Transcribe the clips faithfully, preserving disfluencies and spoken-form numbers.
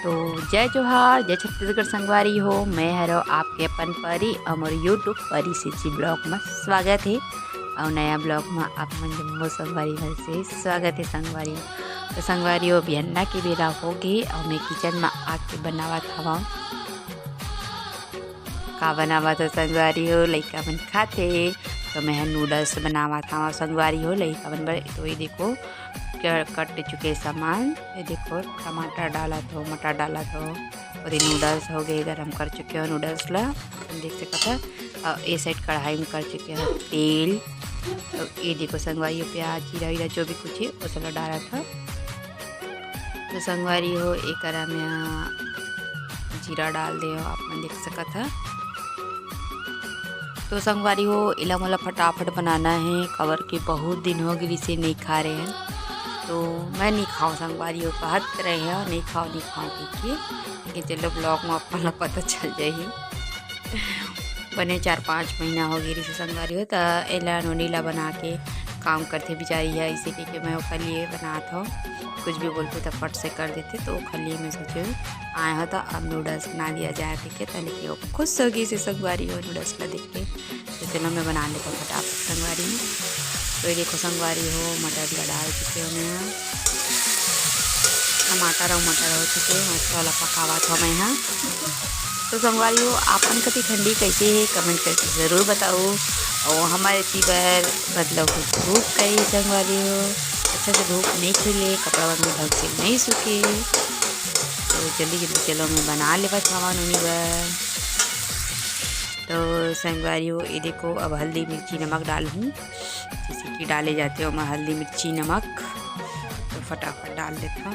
तो जय जोहार, जय छत्तीसगढ़ संगवारी हो। मैं हरो आपके अपन परी, अउ मोर YouTube परी सिची vlog में स्वागत है। और नया vlog में आप मन जम्मो संगवारी मन से स्वागत है संगवारी। तो संगवारी हो, बिहन्ना के बेरा हो गए और मैं kitchen में आके बनावत हवा। का बनावत हो संगवारी हो? लइका मन खाथे, तो मैं ह noodles बनावत हवा संगवारी हो लइका मन बर। तो ये देखो, क-, कट चुके सामान। ये देखो, टमाटर डालत हो, मटर डालत हो, और ये noodles हो गए, गरम कर चुके हो noodles ला, अपन देख सकत हो। और ये side कढ़ाई में कर चुके हो तेल। तो ये देखो संगवारी हो, प्याज, जीरा वीरा जो भी कुछ है, वो सब डालत हो। तो संगवारी हो, एकरा में जीरा डाल दे हो, आप मन देख सकत ह। तो संगवारी हो, एला मोला फटाफट बनाना है, काबर के बहुत दिन हो गए इसे नहीं खा रहे हैं। तो मैं नहीं खाऊँ संगवारी हो, कहत रहे हैं नहीं खाओ, नहीं खाओ कह के, लेकिन चलो vlog में अपन ला पता चल जाही। बने चार पाँच महीना हो गए रिहिसे संगवारी हो, त एला नोनी ला बना के काम करथे बिचारी है, इसे कह के मैं ओकर लिए बनात हूँ। कुछ भी बोलते तो फट से कर देते, तो ओकर लिए मैं सोचे आए हो तो अब noodles बना दिया जाए कह के, त लेके वो खुश हो गई से संगवारी हो noodles ला देख के। तो चलो मैं बना लेता हूँ फटाफट संगवारी हो। तो ये देखो संगवारी हो, मटर ला डाल चुके हो मैं यहाँ, टमाटर और मटर हो चुके हैं, मस्त वाला पकावत हो मैं यहाँ। तो संगवारी हो, आपन कति ठंडी कैसे है, comment करके ज़रूर बताओ। और हमारे ती बर मतलब धूप कई संगवारी हो, अच्छा से धूप नहीं खिले, कपड़ा मन भी ढंग से नहीं सूखे। तो जल्दी जल्दी चलो मैं बना लेवत हवा नोनी बर। तो संगवारी हो, ये देखो अब हल्दी मिर्ची नमक डालहूँ, जैसे कि डाले जाते हो मैं हल्दी मिर्ची नमक, तो फटाफट डाल देता।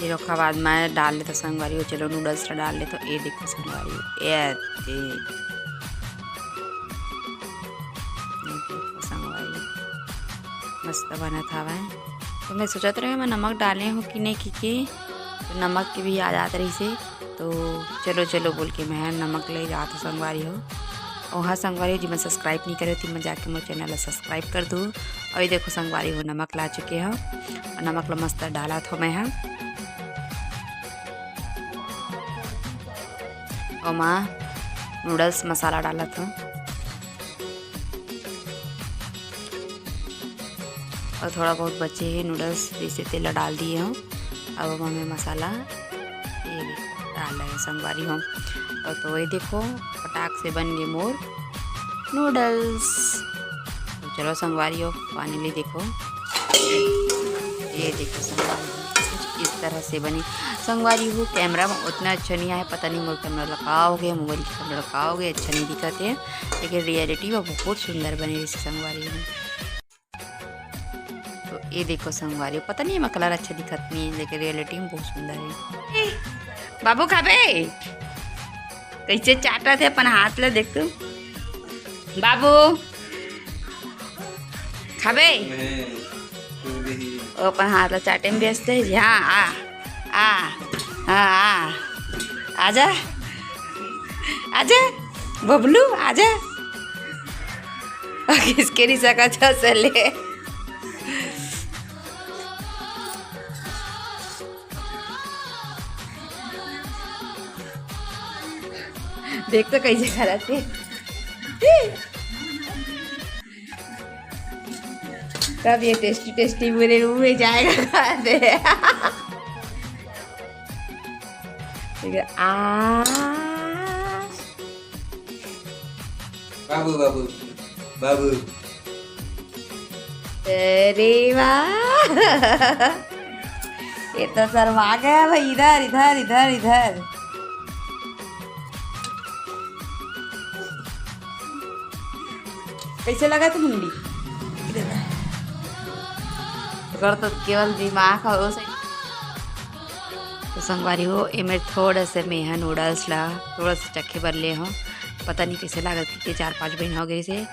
ये ओखर बाद मैं डाल लेता संगवारी हो, चलो noodles ला डाल लेता। ये देखो संगवारी हो, ये दे, ये देखो संगवारी, मस्त बनत हवय। तो मैं सोचत रहे मैं नमक डाले हूँ कि नहीं, कि, कि तो नमक के भी याद आत रहिसे। तो चलो चलो बोल के मैं नमक ले जात हूँ संगवारी हो। और हाँ संगवारी हो, जिमन subscribe नहीं करे हो, तिमन जाके मोर channel ला subscribe कर दो। और ये देखो संगवारी हो, नमक ला चुके हो और नमक ला मस्त डालत हो मैं हा। ओमा noodles मसाला डालत हो। और थोड़ा बहुत बचे हे noodles, जैसे तेल डाल दिए हो। अब हम हमें मसाला ये भी डाल रहे हैं संगवारी हो। और तो ये देखो, फटाक से बन गए मोर noodles। तो चलो संगवारी हो, finally देखो, ये देखो संगवारी हो, कुछ इस तरह से बनी। संगवारी हो, camera में उतना अच्छा नहीं आया, पता नहीं मोर camera ला का हो गया, mobile के camera ला का हो गया, अच्छा नहीं दिखत है, लेकिन reality में बहुत सुंदर बने रहिसे संगवारी हो। तो ये देखो संगवारी हो, पता नहीं एमा colour अच्छा दिखत नहीं है, लेकिन reality में बहुत सुंदर है। ए, बाबू खाबे? कैसे चाटत हे अपन हाथ ला, देख तू। बाबू खाबे? मैं, तू भी। वो अपन हाथ ला चाटे में व्यस्त है जी। हाँ, आ, आ, हाँ, आ। आजा, आजा, बबलू, आजा। किसके नहीं सका था, चले। देख तो कैसे खड़ा थे। तब ये tasty tasty मेरे मुंह में जाएगा, खा दे। ठीक है, आ। बाबू, बाबू, बाबू। अरे वाह। ये तो शर्मा गया भाई, इधर, इधर, इधर, इधर। कैसे लगा तू मुंडी? अगर तो केवल दिमाग हो, उसे तो संगवारी हो, एमे थोड़ा से मेहा noodles ला थोड़ा से चखे बर ले हो। पता नहीं कैसे लागत, कि चार पाँच बहिन हो गई से।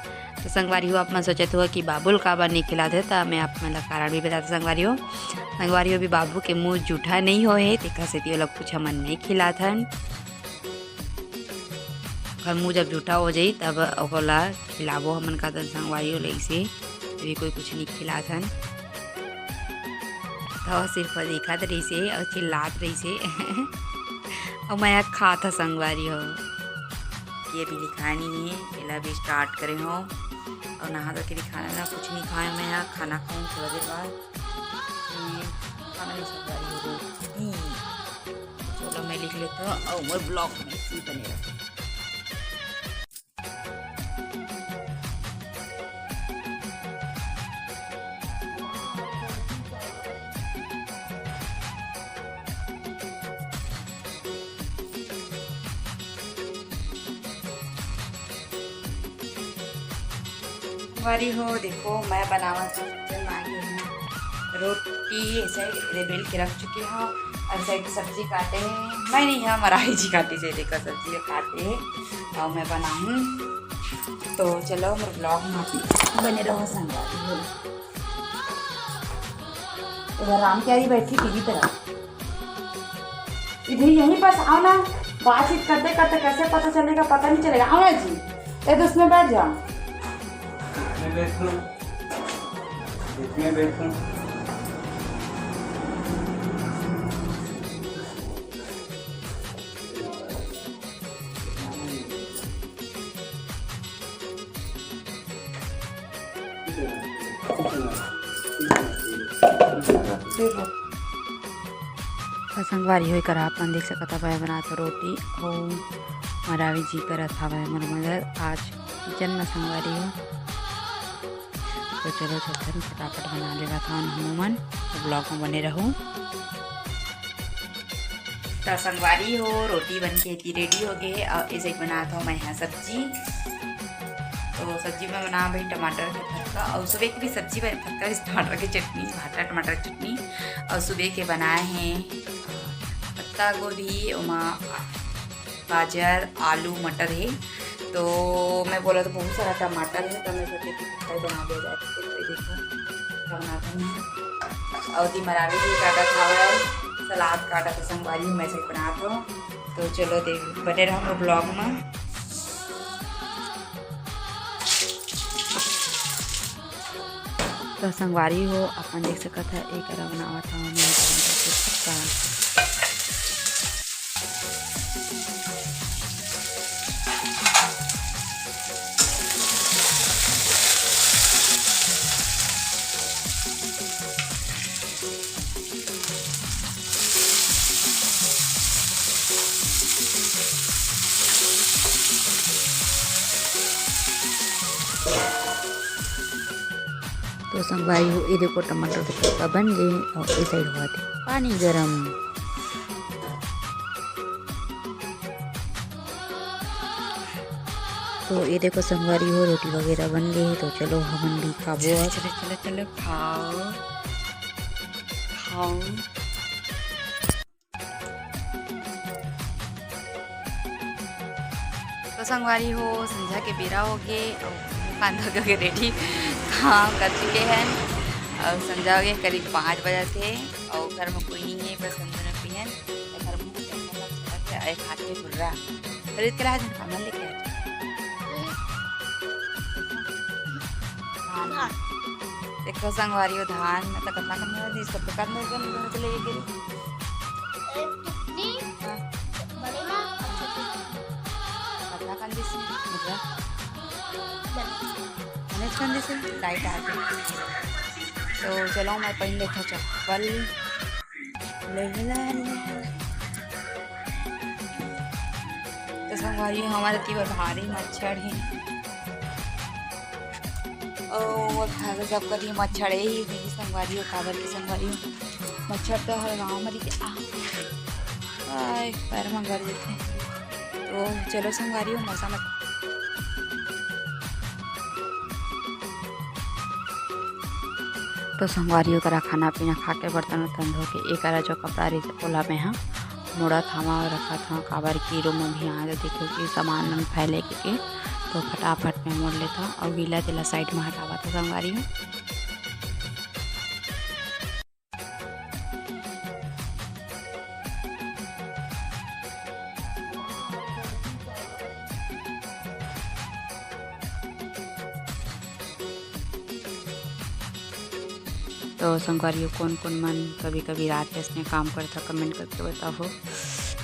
तो संगवारी हो, आप मन सोचत हो कि बाबुल काबर नहीं खिलात हे, तो मैं आप मन ला कारण भी बताता संगवारी हो। संगवारी हो, अभी बाबू के मुंह जूठा नहीं होए हे, तेखर सेती ओला कुछ हमन नहीं खिलात हन। ओकर मुँह जब जूठा हो जाई, तब ओकला खिलाबो हमन, कहत हन संगवारी हो लइसे। अभी कोई कुछ नहीं खिलात हन। तो सिर्फ देखत रहिसे अउ चिल्लात रहिसे। अउ मैं खात ह संगवारी हो। ये अभी लिखानी है, एला अभी start करे हो। अउ नहा धो के दिखाना ना, कुछ नहीं खाया मैं, यहाँ खाना खाऊँ थोड़ा देर बाद। ये खाना नहीं, संगवारी हो, रोटी। चलो मैं लिख लेता हूँ, अउ मोर vlog में भी बने रहो। संगवारी हो, देखो, मैं बनावत हूँ kitchen में आगे हूँ। रोटी ऐसे बेल के रख चुके हूँ, और side सब्जी काटे हैं। मैं नहीं, यहाँ मराही जी काटे से, देखो, सब्जी काटे हैं। और मैं बनाऊँ, तो चलो, मोर vlog में आप बने रहो संगवारी हो। इधर राम प्यारी बैठी टीवी पे रख। इधर यहीं पास आओ ना, बातचीत करते करते कैसे पता चलेगा, पता नहीं चलेगा। आओ ना जी, ये तो उसमें बैठ जाओ। इसमें बैठो, इसमें बैठो। त संगवारी हो, एकर आप मन देख सकत हवय, बनात रोटी अउ मरावी जी करत हवय मोर mother आज kitchen म संगवारी हो। तो चलो, चलथन, फटाफट बना लेवत हवन हमू मन, तो vlog म बने रहू। त संगवारी हो, रोटी बन के एती ready हो गे, अउ ए side बनात हव मैं हा सब्जी। तो सब्जी में बना भाई टमाटर के फटका, अउ सुबह के भी सब्जी बने, फटका इस टमाटर की चटनी, भाटा टमाटर की चटनी, अउ सुबह के बनाए हैं पत्ता गोभी, ओमा गाजर, आलू, मटर है। तो मैं बोला तो बहुत सारा टमाटर है, तो मैं सोचे कि खट्टा बना दिया जाए। तो ये देखो, खट्टा बनाता हूँ। और दी मरावी भी काटा था, सलाद काटा था, संगवारी हूँ मैं से बनाता हूँ। तो चलो देख, बने रहो vlog में। तो संगवारी हो, अपन देख सकत है, एक अरा बनावत हवं मैं टमाटर के फटका। तो संगवारी हो, ये देखो टमाटर के तड़का बन गए और ये side होवत हे पानी गरम। तो ये देखो संगवारी हो, रोटी वगैरह बन गए हे, तो चलो हमन भी खाबो अब। चलो, चलो, चलो, चलो, खाओ, खाओ। तो संगवारी हो, संझा के बेरा हो गए और मुँह कान धो के ready काम कर चुके हैं और संझा हो गए करीब पाँच बजे थे और घर में कोई नहीं है, बस हम दोनों पी हैं। तो घर में चक्कर लग रहा है, एक हाथ में घुर्रा। खरीद के लाया था, सामान लेके आया था। धान। देखो संगवारी हो, धान में तो कतना कतना दी, सब दुकान में एकदम घर से लेके गेली। एक टुकनी, हाँ। बड़े ना, छोटे। कतना कन दिस, मतलब? बड़े। अनेक कन दिस, लाइट आ गई। तो चलो, मैं पहन लेता चप्पल। ले, ले, ले, ले। तो संगवारी, हमारे तीवर भारी मच्छर है। ओ, वो खासा सब करी मच्छर ही नहीं संगवारी हो, काबर के संगवारी हो। मच्छर तो हर गाँव में रहिथे। आ, आय, पैर में गड़ जथे। तो चलो संगवारी हो, मौसम अच्छा। तो संगवारी हो, करा खाना पीना खा के, बर्तन उर्तन धो के, एकरा जो कपड़ा रहिथे, ओला मैं हा मोड़त हवं अउ रखत हवं, काबर कि room में भी आ जाथे, क्योंकि सामान मन फैले के, के, तो फटाफट में मोड़ लेथव अउ गीला तेला side में हटावत हवं संगवारी हो। तो संगवारी हो, कोन कोन मन कभी कभी रात के असने काम करथा, comment करके बताओ।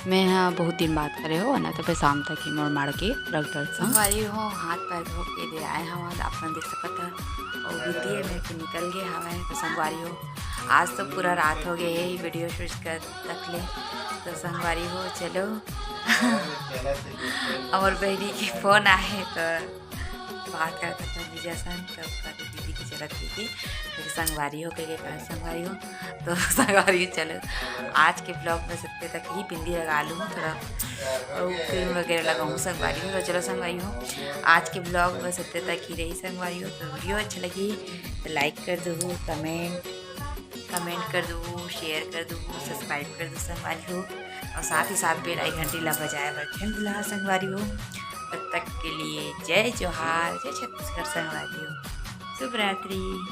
मैं हा बहुत दिन बात करे हो ना, तो शाम तक ही मोर माड़ के रख डर संग। संगवारी हो, हाथ पैर धो के दे आए हवं, आप मन देख सकत हव, और विद्या में के निकल गए हवय। तो संगवारी हो, आज तो पूरा रात हो गए हे video shoot कर तक ले। तो संगवारी हो, चलो, हमर बहिनी के फोन आए, तो बात करत हन जीजा संग, तब का दीदी के चलत दीदी, फिर संगवारी हो के, के कहा संगवारी हो। तो संगवारी हो, चलो, आज के vlog में सत्य तक ही बिंदी लगा लूँ थोड़ा, और cream वगैरह लगाऊँ संगवारी हो। तो चलो संगवारी हो, आज के vlog में सत्य तक ही रही संगवारी हो। तो video अच्छा लगी तो like कर दो, comment, comment कर दो, share कर दो, subscribe कर दो संगवारी हो, और साथ ही साथ bell icon ला बजाए बर झन भुला संगवारी हो। तब तक के लिए जय जोहार, जय छत्तीसगढ़ संगवारी हो, शुभ रात्रि।